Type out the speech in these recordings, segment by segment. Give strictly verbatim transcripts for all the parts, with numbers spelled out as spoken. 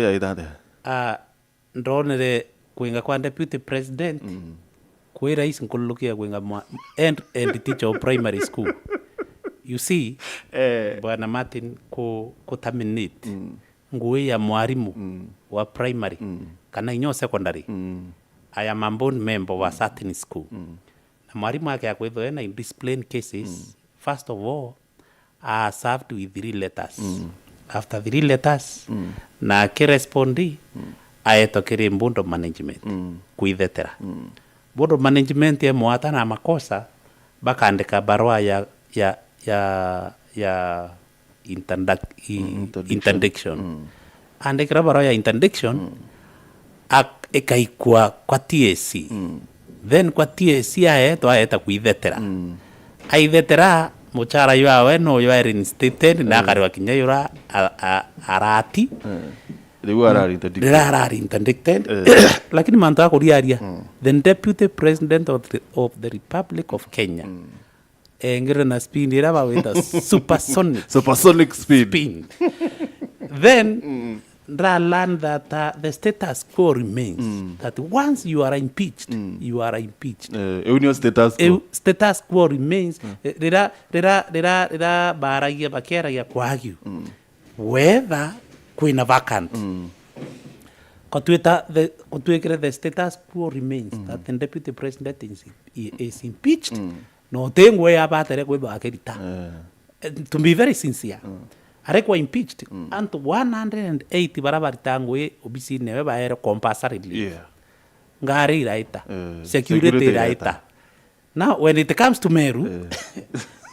Yaita atia? Ah, ndonere kwinga kwa deputy president kwi rais nkululukia kwinga mwa end, end teacher of primary school. You see, Eh. Bwana Martin ku, ku terminate ngui ya mwarimu wa primary kana inya o secondary, I am a board member wa certain school. Na mwarimu ake akwithwa ena indiscipline cases, first of all, are served with three letters. After three letters, na akirespondi, aetwa kiri board of management kwithetera. Board of management e mwata na makosa, bakandika barua ya, ya, ya, ya interdic-, i-, interdiction. Andikira barua ya interdiction, ak-, ikaikua kwa T S C. Then kwa T S C aetwa, aeta kwithetera. Aithetera, muchara jwawe no jwa reinstated, na akarigwa kinya jura a-, a-, arati. Riu arari interdicted. Rira arari interdicted. Lakini mantu akuriaria, the deputy president of the, of the Republic of Kenya, engire na spin iria bawita supersonic. Supersonic speed. Spin. Then, ndra learn that, uh, the status quo remains. That once you are impeached, you are impeached. Eh, iu nio status quo. Eu, status quo remains. Eh, rira, rira, rira, rira baragia, bakiaragia kwa argue whether kwina vacant. Kotwita the, kotwikire the status quo remains, that the deputy president is, is impeached. No ti ngugi ya batere kwithwa akirita. Eh. Eh, to be very sincere, arekwa impeached, antu one hundred and eight bara barita ngugi obisine ewe baere compulsory leave. Yeah. Ngari iraita. Eh, security security iraita. Iraita. Now, when it comes to Meru,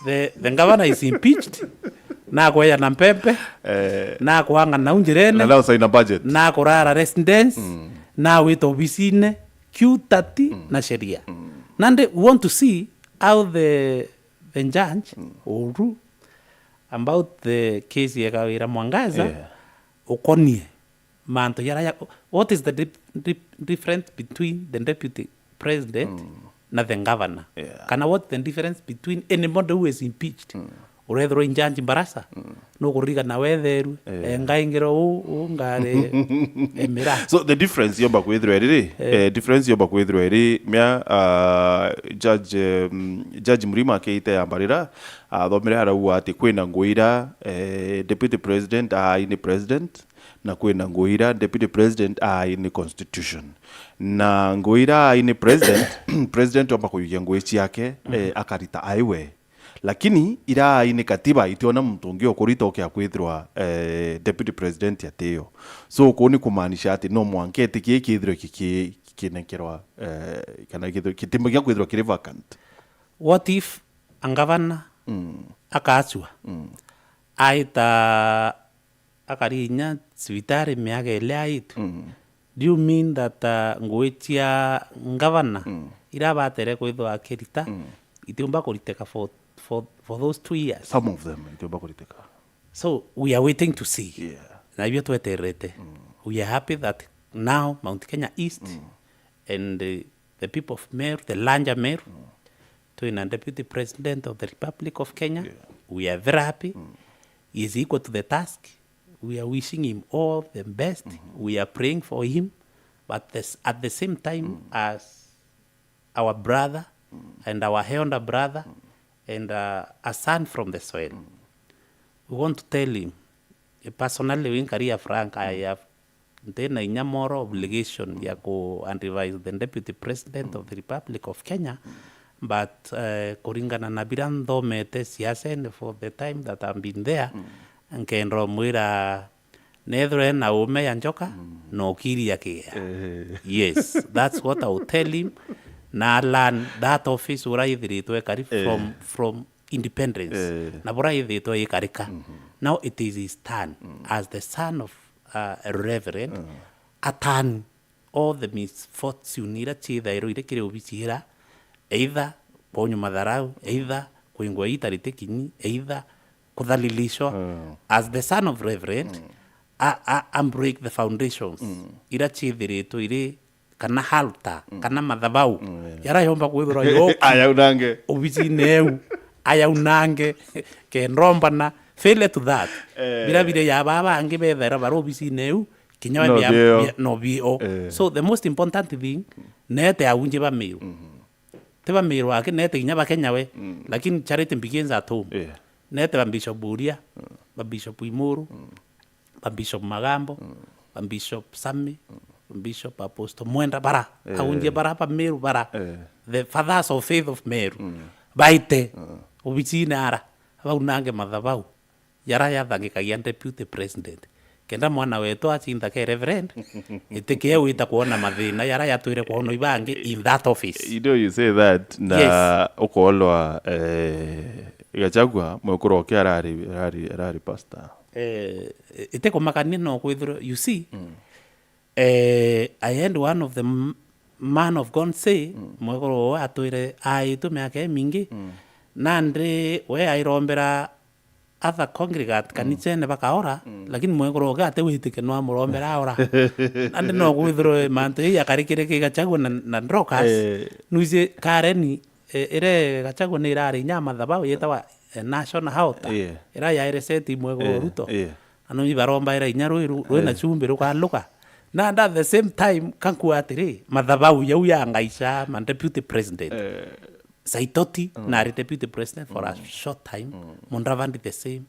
the, the governor is impeached, nakweja na mpempe, eh, nakwanga nau njirene, na now sign a budget, nakurara residence, nawita obisine, Q thirty na sheria. Nandi we want to see how the, the judge will rule about the case ya Kawira Mwangaza, yeah, ukonie mantu jaria ja-, what is the dif-, dif-, difference between the deputy president na the governor? Yeah. Kana what the difference between anybody who is impeached? Urethirwa injanji mbarasa, nukuririkana wetheru, eh, engaingirwa u, u ngari emira. So the difference yomba kwithirwa iri ri? Eh. Eh, difference yomba kwithirwa iri mia, ah, Judge, em, Judge Mrima akeite ya mbarira, athomere arauga ati kwina nguira, eh, deputy president aai ni president, na kwina nguira deputy president aai ni constitution. Na nguira aai ni president, president omba kuyukia ngui ciake, eh, akarita aiwe. Lakini ira aai ni katiba, itiona muntu ungi ukurita ukia kwithirwa, eh, deputy president atio. So, kuu ni kumaanisha ati no mwanka itikie kithirwe kiki-, kikinenkerwa, eh, kana kithirwe, kitimo gia kwithirwa kiri vacant. What if a governor akacua, aita akari inya cibitari miaka ili aitu. Do you mean that, uh, ngui cia governor ira batere kwithwa akirita, itiumba kuriteka for, for, for those two years? Some of them itiumba kuriteka. So, we are waiting to see. Yeah. Na ibio tweterete. We are happy that now Mount Kenya East and, uh, the people of Meru, the larger Meru, twina Deputy President of the Republic of Kenya. Yeah. We are very happy. He is equal to the task. We are wishing him all the best. We are praying for him. But this, at the same time, as our brother and our elder brother and, uh, a son from the soil, we want to tell him, eh, personally, we nkari ya Frank, I have, ndina inya moral obligation ya ku advise the Deputy President of the Republic of Kenya, but, eh, kuringana na bira nthomete siasene for the time that I've been there, nkenda umwira, nethirwe na uume ya njoka, na ukiri ya kiea. Eh. Yes, that's what I will tell him. Na learn that office ura ithiritwe ekari from, from independence. Eh. Na bura ithiritwe ikarika. Now it is his turn as the son of, uh, a reverend, a turn all the misfortune ira ciithairwo iri kiri obici ira, either kwonywa matharau, either kwingwa itarite kinyi, either kuthalilishwa. As the son of reverend, a, a, a break the foundations ira ciithiritwe iri, kana altar, kana mathabau, yeah, yara yomba kwithirwa yo ayaunange obicine eu, ayaunange, kendombana, fail to that. Eh. Bira bire ya baba bangi bethaira bari obicine eu, Kinya we no bia, bio. Bia, no bio. Eh. So the most important thing, nete aunje ba Meru. Mhm. Ti ba Meru aki, nete kinya ba Kenya we. Mm. Lakini charity begins at home. Yeah. Nete ba Bishop Uria, mm, ba Bishop Imuru, mm, ba Bishop Magambo, mm, ba Bishop Sami, mm, ba Bishop Apostle Mwenda bara. Eh. Aunje bara ba Meru bara. Eh. The fathers of faith of Meru. Mm. Baite. Mm. Obicine ara. Bau nange mathabau. Jara jathangikagia deputy president. Kenda mwana wetu acintha ke reverend, itikie wita kwona mathina jara jatwire kwonwa ibangi in that office. You know, you say that, na yes, ukoolwa, eh, Gachagua, mwekuru oke arari, arari, arari pastor. Eh, itikumakania no kwithirwa, you see, mm. Eh, I heard one of the m-, man of God say, mm, mwekuru we atwire aitwe miaka imingi, mm, nandi we airombera other congregate, mm, kanicene bakaora, mm, lakini mwekuru oke ati witike no amurombera aora. Nandi no kwithirwe mantu ii yakarikire ki Gachagua na, na Dorcas, eh, nuiji Karen, eh, ire Gachagua ni irari inya mathabau yetawa, eh, National Health, yeah, ira yaire seti mwekuru, eh, Ruto. Yeah. Ano ibarombaira inya rui ru-, rwina, eh, chumbi rukaluka. Na at the same time, kankua atiri, mathabau jau ya Ngaicha, ma deputy president. Eh. Saitoti, mm, na ari deputy president for a, mm, short time. Mm. Mudavadi the same.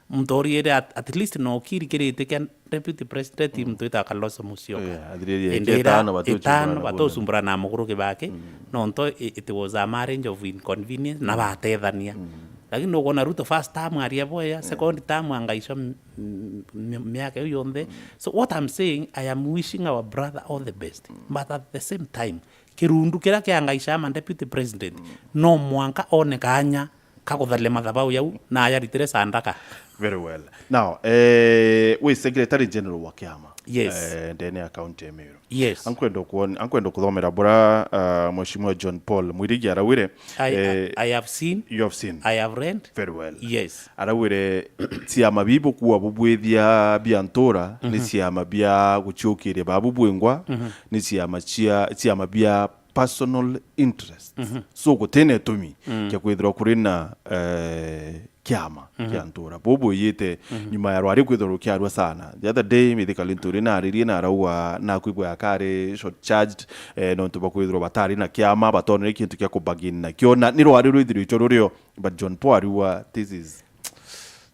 Muntu oriire at, at least no kiri kirite kia deputy president, mm, muntu wita Kalonzo Musyoka. Yeah, athiririe indi ike ira itano, batochumbura itano, na batochumbura na mukuru Kibaki, mm, nontu i-, it was a marriage of inconvenience, na batethania. Mm. Lakini nukwona Ruto first term aria bwega, mm, second term angaicwa m-, m-, m-, miaka iu yonthe. Mm. So what I'm saying, I am wishing our brother all the best. Mm. But at the same time, kirundu kiria kia Ngaicha ma deputy president, mm, no mwanka one kanya ka kutharia mathabau jau na ayaritire sandaka. Very well. Now, eh, wi secretary general wa kiama, yes, eh, ndene ya county ya Meru. Yes. Ankwenda kuon-, ankwenda kuthomera bura, ah, Mheshimiwa John Paul Mwirigi arawire, I, eh, I, I have seen. You have seen. I have read. Very well. Yes. Arawire, ciama bibu kuwa bubwithia bia ntura, ni, mhm, ciama bia guciukiria babu bwingwa, mhm, ni ciama cia, ciama bia personal interest. Mhm. So, gutine itumi, mm, kia kwithirwa kuri na, eh, kiama, mhm, kia ntura. Bubu bwiyite, mhm, nyuma ya rwari kwithirwa rukiarua sana. The other day, Mithikali Nturi naririe na arauga nakwigua yakari short charged, eh, nontu bwa kwithirwa batari na kiama, batonere kintu kia kubagin nakio. Na ni rwari rwithiritwe rurio, but John Paul ariuga, this is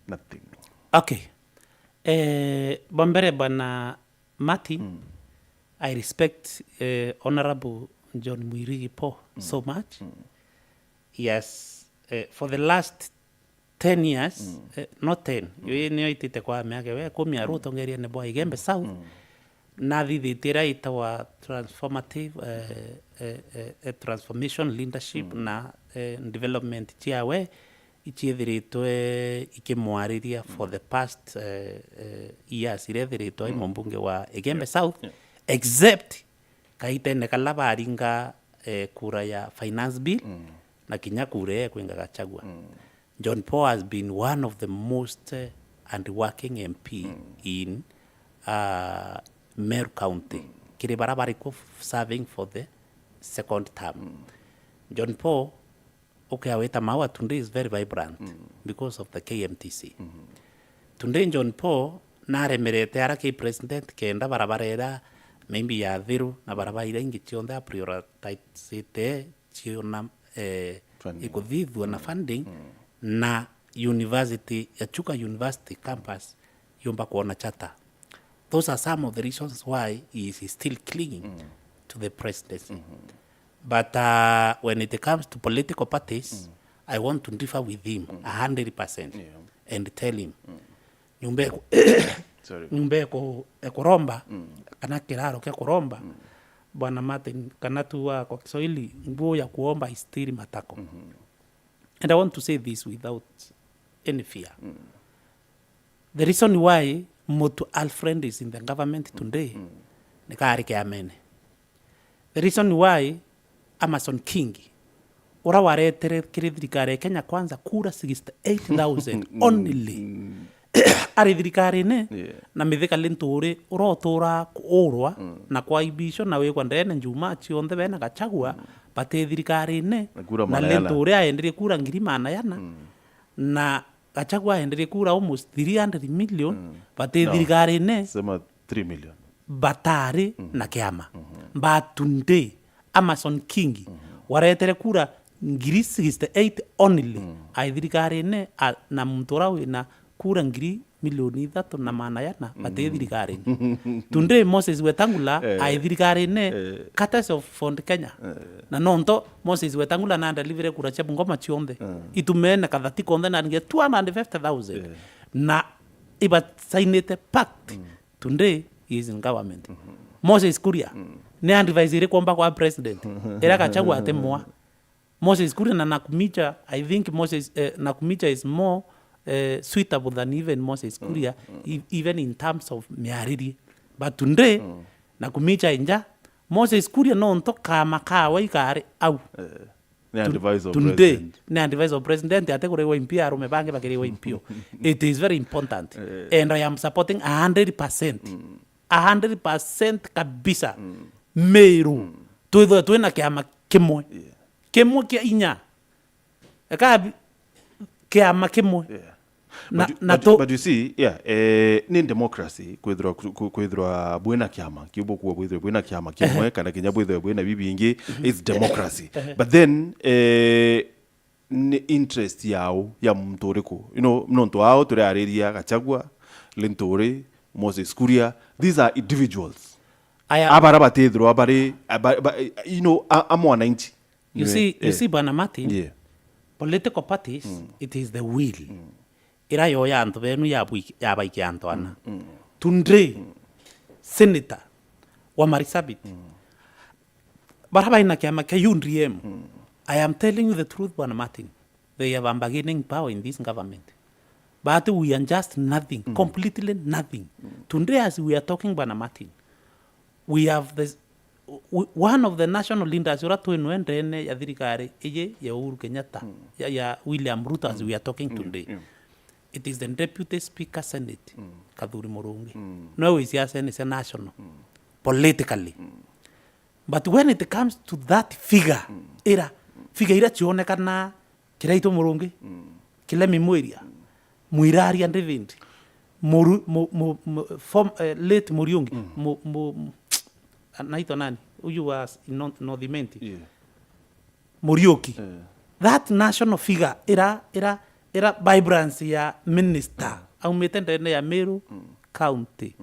nothing. Okay. Eh, bwa mbere, bwana Martin, mm, I respect, eh, Honorable John Mwirigi Paul, mm, so much. Mm. Yes, eh, for the last ten years, mm, eh, not ten, mm, yo niyo itite kwa miaka we ikumi ari utongeriene bwa Igembe South, mm, nathithitie iria itawa transformative, eh, eh, eh, eh, transformation leadership, mm, na, eh, development ciawe iciethiritwe ikimwariria for the past, eh, eh, years iria ethiritwe ai, mm, mumbunge wa Igembe, yeah, South, yeah, except kaitene kala baringa, eh, kura ya finance bill, mm, na kinya kura ya kwinga Gachagua. Mm. John Paul has been one of the most, eh, hardworking M P, mm, in, uh, Meru County. Mm. Kiri bara bari ku serving for the second term. Mm. John Paul, okay, awita Maua today is very vibrant, mm, because of the K M T C. Mm. Today John Paul naremerete ara ki president kenda barabara ira maybe ya Thiru na barabara ira ingi cionthe a prioritizite ciona, eh, funding, ikuthithua na, mm, funding, mm, na university ya Chuka University campus yumba kuona charter. Those are some of the reasons why he is still clinging, mm, to the presidency. Mm-hmm. But, uh, when it comes to political parties, mm, I want to differ with him, mm, a hundred percent, yeah, and tell him, mm, nyumba eku-, sorry, nyumba eku-, ekuromba, mm, kana kiraro kia kuromba, mm, Bwana Martin, kana tu wa kwa Kiswahili, nguo ya kuomba haistiri matako. Mm-hmm. And I want to say this without any fear. Mm. The reason why Mutu Alfred is in the government, mm, today, mm, ni kaari kiamene. The reason why Amason Kingi, ura waretere kiri thirikari ya Kenya Kwanza kura sixty-eight thousand only. Mm. Ari thirikarine, yeah, na Mithika Linturi, ura utura kuurwa, mm, na kwaibishwa na wikwa ndene njuma cionthe bena Gachagua, mm, bati thirikarine, na kura na manayana. Linturi aenderie kura ngiri manayana, mm, na Gachagua aenderie kura almost three hundred million, mm, bati, no, thirikarine. Sema three million. batari na kiama. But today, Amason Kingi waretere kura ngiri sixty-eight only ai thirikarine, a-, na muntu uria wina kura ngiri milioni ithatu na maana yana bati thirikarine. Today Moses Wetangula ai thirikarine, courtesy of Ford Kenya. Na nonto Moses Wetangula na delivery kura cia Bungoma cionthe. Itumene kathati konthe na nge two hundred fifty thousand. Na ibasainite pact. Today he is in government. Moses Kuria, ni advice iriku omba kwa president? Ira Gachagua ati mwa. Moses Kuria na Nakumicha, I think Moses, eh, Nakumicha is more, eh, suitable than even Moses Kuria, e-, even in terms of miaririe. But today, Nakumicha inja, Moses Kuria nonto kama kawe ikari au. Ni advice of president. Ni advice of president, ate kuriwa impio, arume bangi bakiriwa impio. It is very important. And I am supporting a hundred percent. A hundred percent kabisa. Meru. Twithwe twina kiama kimwe. Kimwe kia inya. Eka bi-, kiama kimwe. Na, but, you, na but, tu- but you see, yeah, eh, ni democracy kwithirwa, ku-, ku-, kwithirwa bwina kiama, kiu bukuwa bwithirwe bwina kiama kimwe, kana kinya bwithirwe bwina bibingi, it's democracy. But then, eh, ni interest yao ya muntu uriku? You know, nontu ao turiariria Gachagua, Linturi, Moses Kuria, these are individuals. Aya- Abara batithirwa bari, aba-, ba-, you know, a, a mwananchi. You see, you see, Bwana Martin, political parties, it is the will. Ira yo ya antu benu ya bwiki-, ya baikia antu ana. Today, senator wa Marsabit, bara baina kiama kia U D M, I am telling you the truth, Bwana Martin, they have a bargaining power in this government. But we are just nothing, completely nothing. Today, as we are talking, Bwana Martin, we have this, we, one of the national leaders ura twinwe ndene ya thirikari iji ya Uhuru Kenyatta, ya, ya William Ruto, as we are talking today. It is the deputy speaker Senate, Kathuri Murungi. No we is a Senate national, politically. But when it comes to that figure, ira, figure ira cionekana Kiraitu Murungi, Kilemi Mwiria, Mwiraria David, Muru-, mu-, mu-, mu-, form-, eh, late Muriungi, mu-, mu-, mu-, anaitwa nani? Huyu wa s-, North, North Imenti. Muriuki. That national figure ira, ira, ira vibrance ya minister aumite ndene ya Meru County.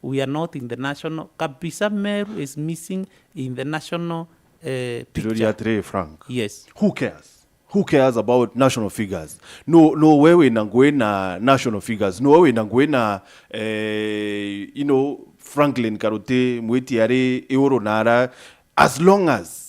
We are not in the national, kabisa. Meru is missing in the national, eh, picture. Atiri, Frank. Yes. Who cares? Who cares about national figures? No, no, we wina ngui na national figures. No, we wina ngui na, eh, you know, Franklin Karuti, Mwiti ari iuru na ara. As long as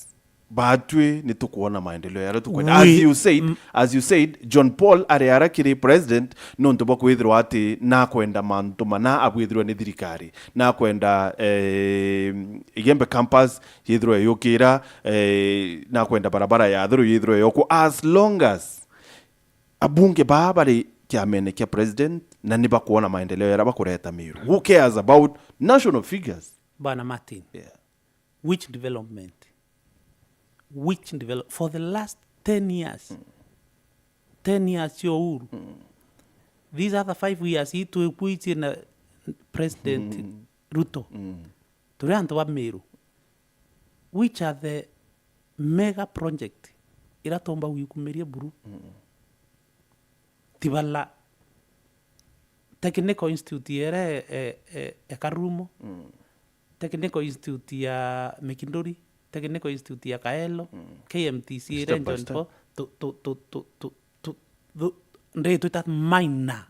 batwi ni tukwona maendeleo yaria tukwenda. As you said, as you said, John Paul ari ara kiri president, nontu bwa kwithirwa ati nakwenda mantu mana abwithirwa ni thirikari. Nakwenda, eh, Igembe campus yithirwe yukira, eh, nakwenda barabara ya Thuru yithirwe yokwo. As long as abunge baa bari kiamene kia president na ni bakwona maendeleo yaria bakureta Meru. Who cares about national figures? Bwana Martin, yeah, which development? Which develop-, for the last ten years? Ten years cia Uhuru. These other five years, ii twikwitie na President Ruto. Turi antu ba Meru. Which are the mega project ira tuumba gwikumiria buru? Tibala Technical Institute ere e, e, e Karumo. Technical Institute ya Mikinduri, Technical Institute ya Kaelo, K M T C ire John Paul, tu, tu, tu, nditwita minor,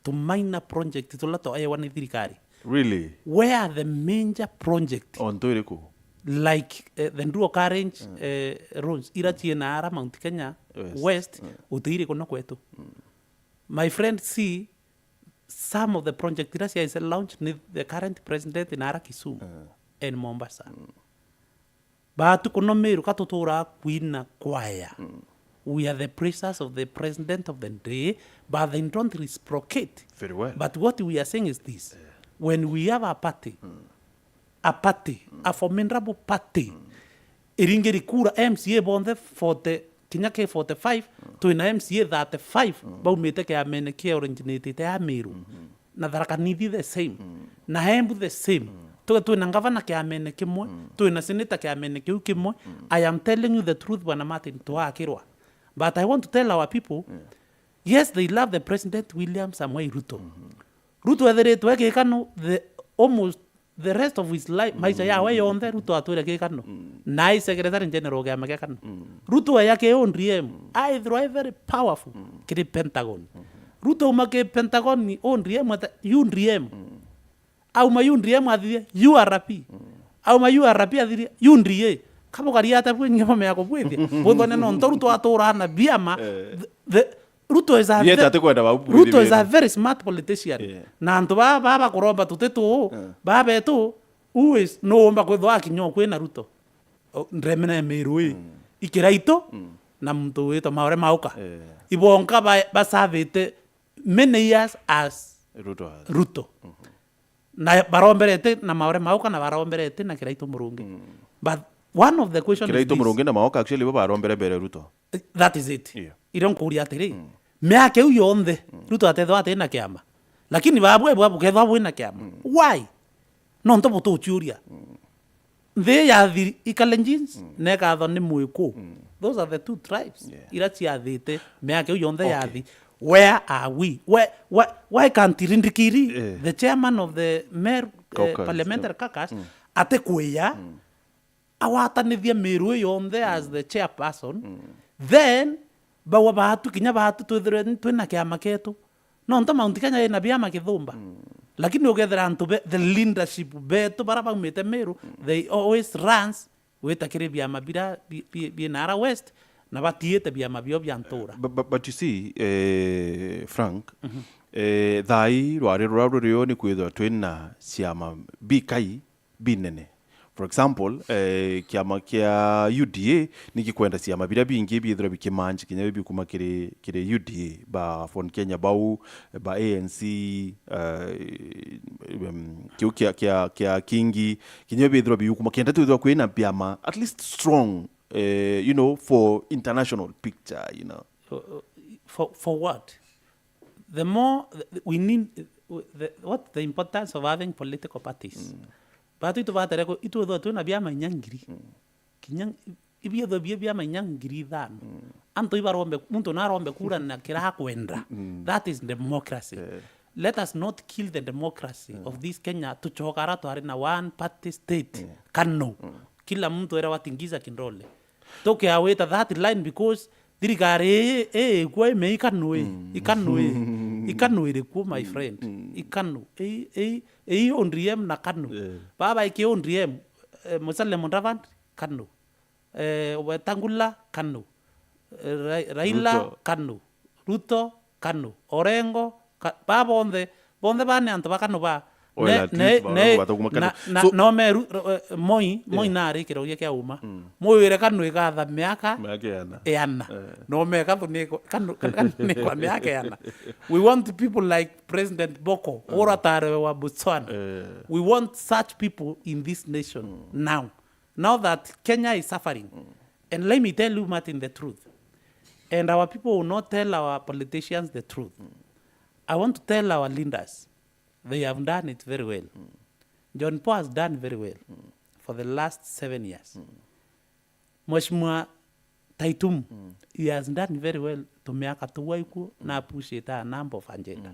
tu minor project tula twaewa ni thirikari. Really? Where are the major project? Ontu iriku? Like, eh, the dual carriage, eh, roads, ira ciina ara Mount Kenya West, uti iriku na kwetu. My friend, see, some of the project ira ciaise launch ni the current president na ara Kisumu and Mombasa. Batu kuno Meru ka tuturaa kwina kwaya. We are the praises of the president of the day, but they don't reciprocate. Very well. But what we are saying is this. When we have a party, a party, a formidable party, iringiri kura M C A bonthe forty, kinya ki forty-five, twina M C A thirty-five baumite kiamene kia originated ya Meru. Na Tharaka Nithi the same. Na Embu the same. Tuge twina ngavana kiamene kimwe, twina senator kiamene kiu kimwe. I am telling you the truth, Bwana Martin, twakirwa. But I want to tell our people, yes, they love the President William Samoei Ruto. Ruto ethiritwe e kikanu the, almost the rest of his life, maisha yawe yonthe, Ruto atwire kikanu. Na ai Secretary General kiama kia kanu. Ruto eya ki O D M, aithirwa e very powerful kiri Pentagon. Ruto auma ki Pentagon, O D M ata, U D M. Auma U D M athirie U R P. Auma U R P athirie U D A. Kabugari ata bwingi bumea kubwithia? Buthone nontu Ruto aturaga na biama. The, the, Ruto is a Yet ve-, atikwenda ba-, Ruto is a very smart politician. Yeah. Na antu baa, baa bakuromba tuti tuu, baa betu, who is, nuumba kwithwa akinya o kwina Ruto? O, ndremena ya Meru ii. Ikiraitu, na muntu witwa Maore Mauka. Yeah. Ibonka ba-, basavite many years as Ruto has. Ruto. Na baromberete na Maore Mauka na baromberete na Kiraitu Murungi. But one of the questions is Kiraitu this. Murungi na Mauka actually bo barombere mbere Ruto. That is it. Yeah. Irio nkuria atiri, miaka iu yonthe, Ruto atethwa ati na kiama. Lakini babwe bwa bukethwa bwina kiama. Why? Nontu butuciuria. Nthi ya thiri ikale jeans, na ikathwa ni mwiku. Those are the two tribes. Yeah. Ira ciathite miaka iu yonthe yathi. Where are we? Why, why, why can't Rindikiri, the chairman of the Meru, eh, Caucus, Parliamentary Caucus, ati kwiya, awatanithie Meru ii yonthe as the chairperson, then baua baatu, kinya baatu twithirwe twina kiama ketu. Nontu Mount Kenya ina biama kithumba. Lakini ukethira antu be, the leadership betu bara baumite Meru, they always runs gwita kiri biama bira bi-, bi-, bi Nara West, na batiite biama bio bia ntura. But, but, but you see, eh, Frank, eh, thaai rwari ruria rurio ni kwithirwa twina ciama bikai binene. For example, eh, kiama kia U D A ni gikwenda ciama biria bingi biithirwa bikimanji kinya bikuma kiri, kiri U D A. Ba Ford Kenya bau, ba A N C, eh, em, kiu kia, kia, kia Kingi, kinya bithirwa biukuma, kenda twithirwa kwina biama at least strong, eh, you know, for international picture, you know. For, for what? The more th-, we need, uh, the, what the importance of having political parties? Batu itubatere ku-, itwithwa twina biama inya ngiri. Kinya ibiethwa bia biama inya ngiri ithano. Antu ibarombe, muntu narombe kura na kira akwenda. That is democracy. Let us not kill the democracy of this Kenya. Tucoka ara twari na one party state. Kanu. Kila mtu era watingiza kindole. Tukiawita that line because thirikari ii, ii ikwa ime ikanu ii. Ikanu ii. Ikanu iri ku, my friend. Ikanu. Ii, ii, ii O D M na kanu. Baba iki O D M, eh, Musalia Mudavadi, kanu. Eh, Wetangula, kanu. Eh, Ra-, Raila, kanu. Ruto, kanu. Orengo, ka-, ba bonthe, bonthe ba ni antu ba kanu ba. Oil and Leaf, ba, ne, ba, ba, na, na, so, no meru, ro-, eh, Moi, Moi nari kiroria kia uma. Moi wire kanu igatha miaka miaka iana. Iana. No me kanu ni kwa, kanu, kanu ni kwa miaka iana. We want people like President Boko, ura tare wa Botswana. We want such people in this nation now. Now that Kenya is suffering, and let me tell you, Martin, the truth, and our people will not tell our politicians the truth. I want to tell our leaders, they have done it very well. John Paul has done very well for the last seven years. Mheshimiwa Taitum, he has done very well to miaka tuu aikuo, na appreciate a number of agenda.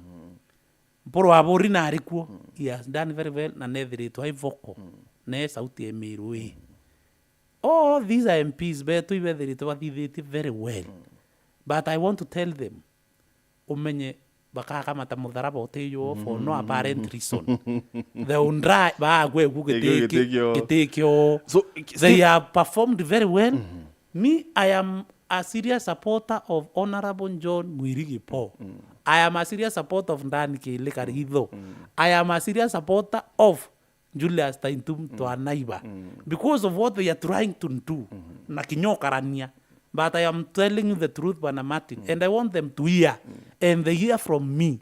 Mpuru Aburi nari kuo, he has done very well, na nethiritwe ai vocal, ne sauti ya Meru ii. All these M Ps betu ibethiritwe bathithitie very well. But I want to tell them, umenye bakakamata mutharaba utiyo for no apparent reason. They will try, bagwe ku giti kio. So, they have performed very well. Me, I am a serious supporter of Honorable John Mwirigi Paul. I am a serious supporter of Dan Kili Karitho. I am a serious supporter of Julius Taitum to a neighbor because of what they are trying to do. Na kinyokarania. But I am telling you the truth, Bwana Martin, and I want them to hear, and they hear from me.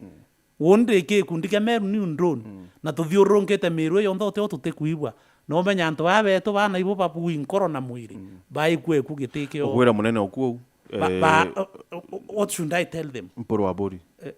Wundi gikundi kia Meru New Dawn, na tuthiururukite Meru iyo yonthe utio tutikuigua. No menya antu aa betu bana ibo babuui nkoro na mwiri, baikue ku giti kio. Ugwira munene oku ou. Ba, ba, eh, uh, uh, what should I tell them? Mpuru Aburi. Eh,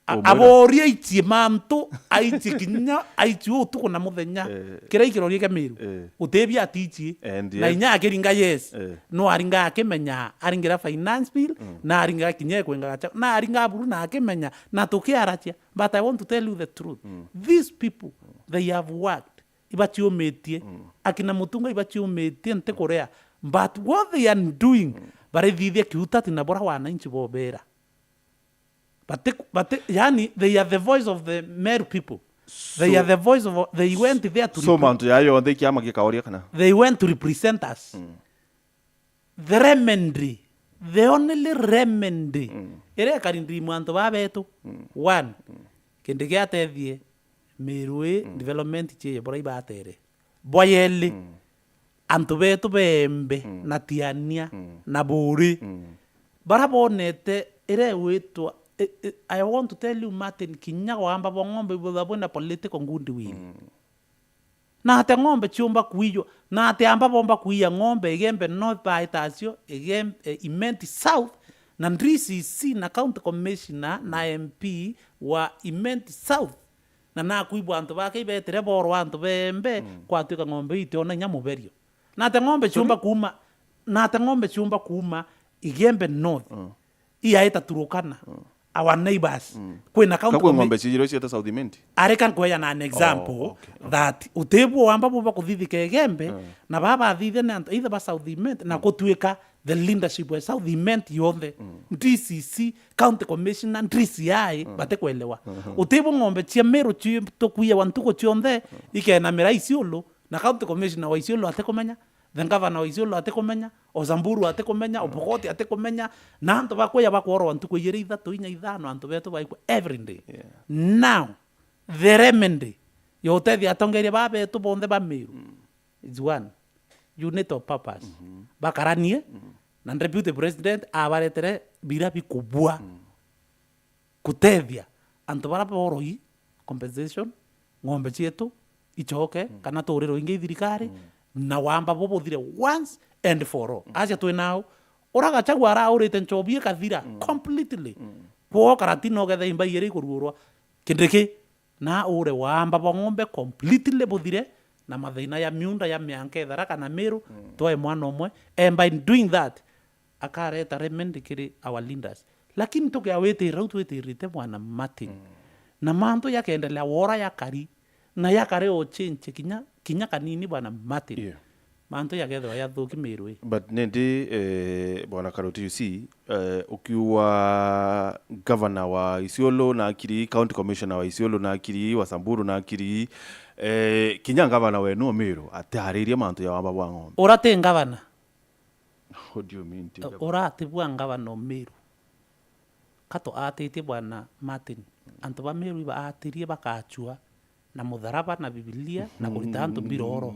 A-, umwira. Aboria aichie mantu, aichie kinya, aichie utuku na muthenya. Eh. Kiria ikiroria kia Miru. Eh. Utibia atichie. And na yet inya akiringa yes. Eh. No aringa akimenya, aringira finance bill, mm, na aringa kinya ekwenga gacha, na aringa buru na akimenya, na tukiaratia. But I want to tell you the truth. Mm. These people, they have worked. Ibaciumitie. Mm. Akina Mutunga ibaciumitie nti kuria. But what they are doing, mm, barithithia kiutati na bura wananchi bobera. But, but, yani, they are the voice of the Meru people. They so, are the voice of, they went there to so repre-, mantu ya yonthe kiama gikaoria kana? They went to represent us. Mm. The remedy, the only remedy, mm, iria ikari ndirimu antu ba betu. Mm. One, mm, kindu giatethie Miru ii, mm, development chie bora ibatere. Bwa yeli, mm, antu betu beembe, mm, na Tiania, mm, na Buri, mm, bara bonete iria igwitwa, I, I, I want to tell you, Martin, kinya gwamba bwa ng'ombe ibutha bwina political goodwill. Mm. Na ate ng'ombe ciumba kuiywa, na ate amba bomba kuiya ng'ombe Igembe North baita acio, Igembe, eh, Imenti South, na D C C, na County Commissioner, na M P wa Imenti South. Na nakwibwa antu bake ibetire borwa antu beembe, mm, kwatwika ng'ombe itiona inya muberio. Na ate ng'ombe ciumba kuuma, na ate ng'ombe ciumba kuuma Igembe North. Mm. Iaita Turukana, mm, our neighbors. Mm. Kwina county. Kakwe commi-, ng'ombe cijiro cieta South Imenti? Areka nkweja na an example, oh, okay, okay, that utibwo wamba buba kuthithika Igembe, mm, na baba athithia ni antu either ba South Imenti, na, mm, gutwika the leadership ya South Imenti yonthe, mm, D C C, county commissioner, D C I, mm, batikwelewa. Mhm. Utibwo ng'ombe cia Miru ci-, tukuiyawa ntuku cionthe, mm, ikenamira Isiolo, na county commissioner wa Isiolo atikumenya, the governor wa Isiolo atikumenya, o Samburu atikumenya, o Pokot atikumenya, na antu bakuya bakworwa ntuku ijiri, ithatu, inya, ithano, antu betu baikwa every day. Yeah. Now, the remedy ya utethia atongeria ba betu bonthe ba Miru, mm, is one, unity of purpose. Mhm. Bakaranie, mm, na deputy president abaretere bira bikubua. Mm. Kutethia antu bara boroi compensation, ng'ombe cietu icoke, mm, kana turirwe ingi i thirikari, mm, na wamba bo buthire once and for all. Mm. Acia twi nau, ura Gachagua araurite nchobi ikathira, mm, completely. Mm. Kwoo Karatina ugethe imba ijiri ikuruurwa. Kindiki, na ure wamba bwa ng'ombe completely buthire, na mathina ya miunda ya mianka ethara kana Miru, mm, twae mwana umwe. And by doing that, akareta remedy kiri our leaders. Lakini tukia witirira u twitirite, bwana Martin. Mm. Na mantu yakeendelea wora yakari, na yakare o change kinya, kinya kanini, bwana Martin. Yeah. Mantu yakethirwa yathuki Miru ii. But nindi, eh, bwana Karoti, you see, eh, ukiuga governor wa Isiolo na akiri, county commissioner wa Isiolo na akiri, wa Samburu na akiri, eh, kinya governor wenu o Miru atiaririe mantu ya wamba bwa ng'ombe. Ura ti governor. What do you mean, ti governor? Ura ti bwa governor o Miru. Ka tuaatitie, bwana Martin. Antu ba Miru ibaatirie bakachua na mutharaba na Bibilia na kurita antu mbiroro.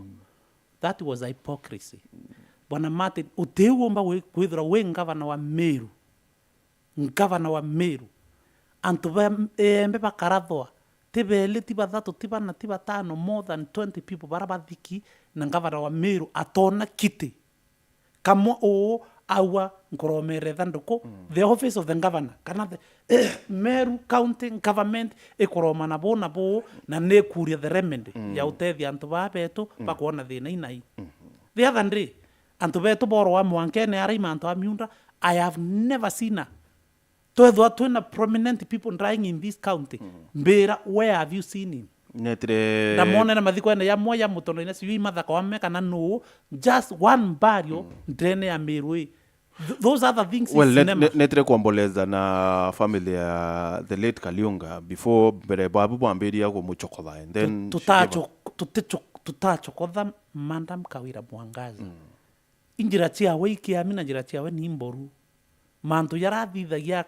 That was hypocrisy. Bwana Martin, utiumba gwi-, kwithirwa wi ngavana wa Miru. Ngavana wa Miru. Antu ba Embe bakarathwa. Ti beli, ti bathatu, ti bana, ti batano, more than twenty people bara bathiki, na ngavana wa Miru atona kiti. Kamwe uu aua nkuromere thanduku, mm, the office of the governor, kana the, Meru County Government ikuroma na buu na buu, na nikuria the remedy, mm, ya utethia antu baa betu, mm, bakwona thina inai. Mm-hmm. The other day, antu betu borwa mwankene arai mantu a miunda, I have never seen a Twethwa twina prominent people dying in this county. Mm. Mbira, where have you seen him? Netire ndamonera mathikoene ya mwe ya Mutondo ina sijui Martha Koome kana nuu, just one burial, mm, ndene ya Meru ii. Th-, those other things, well, is net-, cinema. Net-, netire kuomboleza na family ya the late Kaliunga before, mbere babu bwambiria kumuchokotha, and then tu-, she gave up. Tutacho-, tuticho-, tutachokotha Madam Kawira Mwangaza. Mm. Injira ciawe ikiami na njira ciawe ni mboru. Mantu jarathithagia